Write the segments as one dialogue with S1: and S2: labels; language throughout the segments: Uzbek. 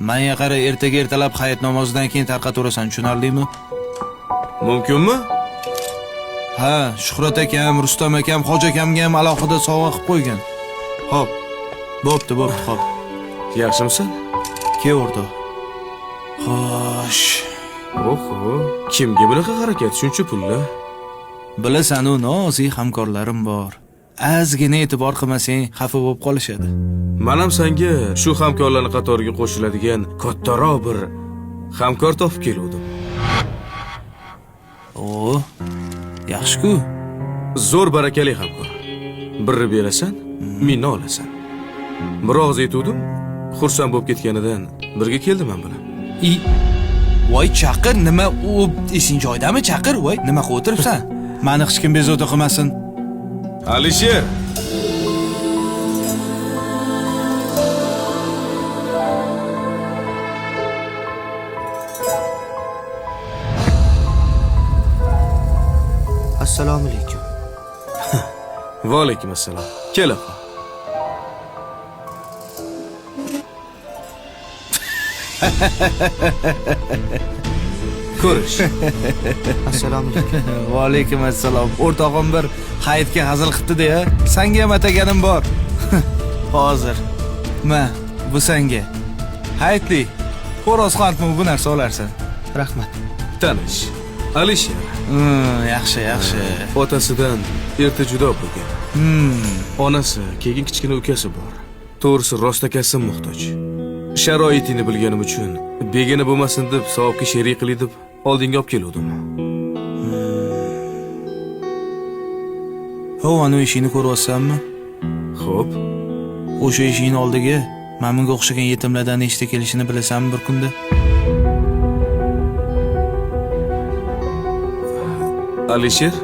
S1: Menga qara, ertaga ertalab hayit namozidan keyin tarqataverasan, tushunarlimi?
S2: Mumkinmi?
S1: Ha, Shuhrat akam, Rustam akam, Hoji akamga ham alohida sovg'a qilib qo'ygan. Xo'p. Bo'pti, bo'pti, xo'p.
S2: Yaxshimisan?
S1: Kel o'rtoq. Xo'sh.
S2: Oho, kimga bunaqa harakat shuncha pulli?
S1: Bilasan-u, nozik hamkorlarim bor. Ozgina e'tibor qilmasang, xafa bo'lib qolishadi.
S2: Men ham senga shu hamkorlarning qatoriga qo'shiladigan kattaroq bir hamkor topib keluvdim.
S1: O, yaxshi-ku.
S2: Zo'r barakali hamkor. Birni berasan, mingni olasan. Bir og'iz aytuvdim, xursand bo'lib ketganidan birga keldim men bilan.
S1: I voy chaqir, nima u esing joyidami chaqir, voy, nima qilib o'tiribsan? Mani hech kim bezovta qilmasin.
S2: Alisher!
S3: Assalomu alaykum.
S2: Va alaykum assalom. Kel opa. Ko'rish.
S3: Assalomu alaykum.
S1: Va alaykum assalom. O'rtog'im bir hayitga hazil qilibdi-da, sanga ham ataganim bor. Hozir. Ma, bu senga. Hayitli. Xo'rozqandmi bu narsa olarsan?
S3: Rahmat.
S2: Tanish. Alisher.
S1: Yaxshi, yaxshi.
S2: Otasidan erta judo bo'lgan. Onasi, keyin kichkina ukasi bor. To'g'risi rostakasi muhtoj. Sharoitingni bilganim uchun begona bo'lmasin deb savobga sherik qilay deb oldinga olib keluvdim.
S1: Ho, anu eshikni ko'ryapsanmi?
S2: Xo'p.
S1: O'sha eshikning oldiga mana bunga o'xshagan yetimlardan nechta kelishini bilasanmi bir kunda?
S2: Alisher,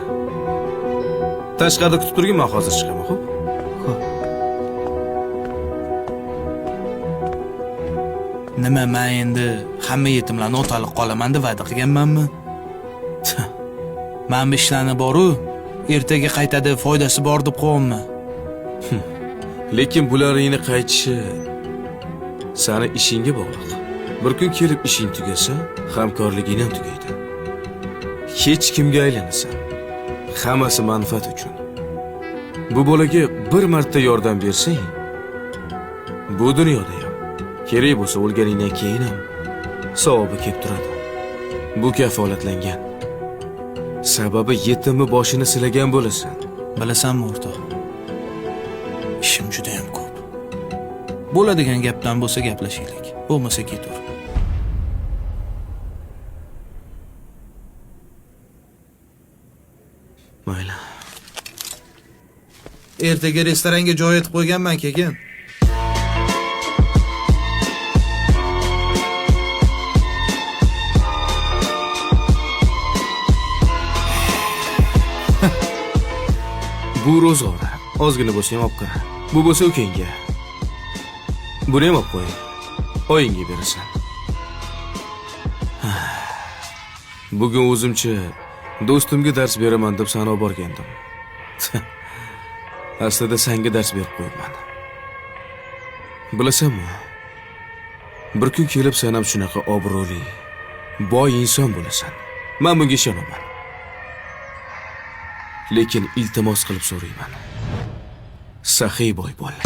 S2: tashqarida kutib turgin, men hozir chiqaman, xo'p?
S3: Xo'p.
S1: Nima, men endi hamma yetimlarni otalik qolaman deb va'da qilganmanmi? Men bu ishlarni boru, ertaga qaytadi, foydasi bor deb qo'yapman.
S2: Lekin bularingni qaytishi sani ishingga bog'liq. Bir kun kelib ishing tugasa, hamkorliging ham tugaydi. Hech kimga aylanasan. Hammasi manfaat uchun. Bu bolaga bir marta yordam bersang, bu dunyoda ham, kerak bo'lsa o'lganingdan keyin ham savobi kelib turadi. Bu kafolatlangan. Sababi yetimni boshini silagan bo'lasan.
S1: Bilasanmi o'rtoq? Ishim juda ham ko'p. Bo'ladigan gapdan bo'lsa gaplashaylik. Bo'lmasa ketur.
S2: Mayli.
S1: Ertaga restoranga joy etib qo'yganman, keyin.
S2: Bu ro'zg'or. Ozgina bo'lsa ham olib kir. Bu bo'lsa ukangga. Buni ham olib qo'y. Oyingga berasan. Bugun o'zimcha do'stimga dars beraman deb sani olib borgandim. Aslida senga dars berib qo'yibman. Bilasanmi? Bir kun kelib sen ham shunaqa obro'li, boy inson bo'lasan. Men bunga ishonaman. Lekin iltimos qilib so'rayman. Saxiy boy bo'l.